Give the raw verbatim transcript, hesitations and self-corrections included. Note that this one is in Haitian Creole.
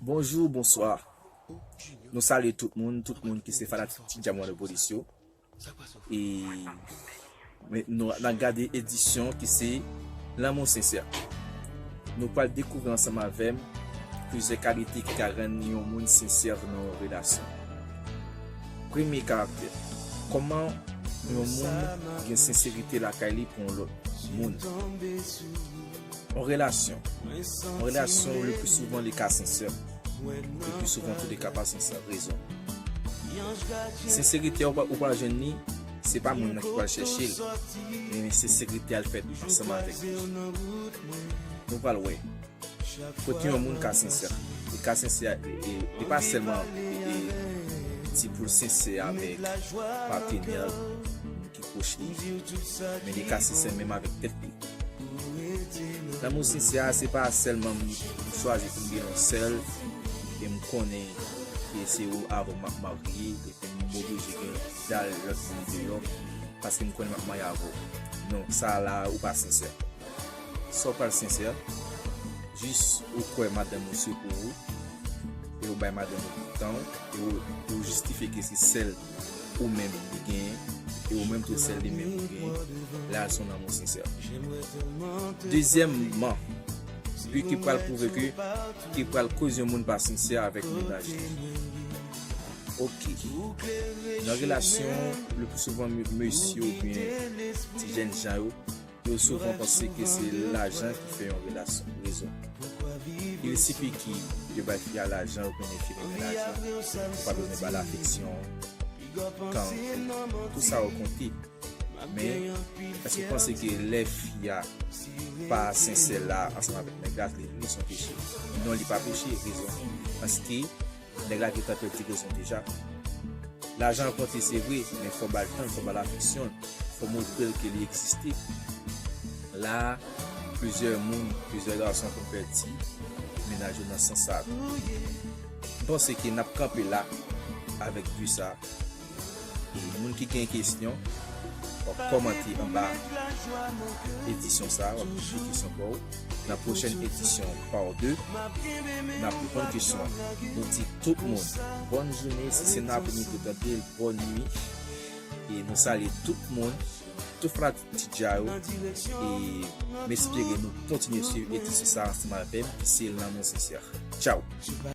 Bonjou, bonswa. Nou salye tout moun, tout moun ki se fanatik Ti Djamwa de Polis yo. E men nou n ap gade edisyon ki se Lanmou sensè. Nou pral dekouvri ansanm avè m plizyè kalite ki ka rann yon moun sensè nan yon relasyon. Premye karaktè. Kòman yon moun gen senserite lakay li pou yon lòt moun? Yon relasyon. Yon relasyon, le pli souvan, li ka sensè. Le pli souvan tou, li ka pa sensè. Rezon. Senserite a ou pral jwenn li, se pa moun nan ki pral chèche l, men senserite a l fèt ansanm avèk li. Nou pral wè kote yon moun ka sensè. Li ka sensè, e, e, li pa sèlman, e, e, di pou l sensè avèk patenè l, moun ki pwòch li, men li ka sensè menm avèk tèt li. Lanmou sensè a, se pa sèlman m chwazi pou m gen yon sèl, e m konnen ke se ou avè w m ap marye, epi m oblije gen dal lòt moun deyò, paske m konnen m ap marye avè w. Non, sa la, ou pa sensè. Sa w pral sensè, jis ou kwè madanm ou se pou ou, e ou bay madanm ou tout tan w, e ou, ou jistifye ke se sèl ou menm li genyen, e ou menm tou sèl li menm ou genyen, la se yon lanmou sensè. Dezyèmman, pi ki pral pwouve ke, ki pral koz yon moun pa sensè avèk mennaj li. Oke. Nan relasyon, le pli souvan, me-, mesye oubyen ti jèn jan yo, yo souvan panse ke se lajan ki fè yon relasyon. Rezon. Il sifi ki yo bay fi a lajan, yo konnen fi renmen lajan, yo pa bezwen ba l afeksyon, tan, tout sa yo konte. Men, èske w panse ke lè fi a pa sensè la ansanm avèk nèg la, li, li se yon peche? Non, li pa peche. Rezon. Paske nèg la gentan pèdi rezon deja. Lajan an konte, se vre, men fò ba l tan, fò ba l afeksyon, fò montre l ke li egziste. La, plizyè moun, plizyè gason konn pèdi mennaj yo nan sans sa. M panse ke n ap kanpe la avèk pi sa. E moun ki gen kesyon, w ap kòmante anba edisyon sa, w ap kite kesyon pa w. Nan pwochèn edisyon, part deux, n ap reponn kesyon an. Nou di tout moun, bòn jounen, si se nan apremidi ou tande l, bòn nwi. E nou salye tout moun, tout fanatik Ti Dja yo. E m espere nou kontinye swiv edisyon sa ansanm avè m, ki se Lanmou Sensè. Tchaw!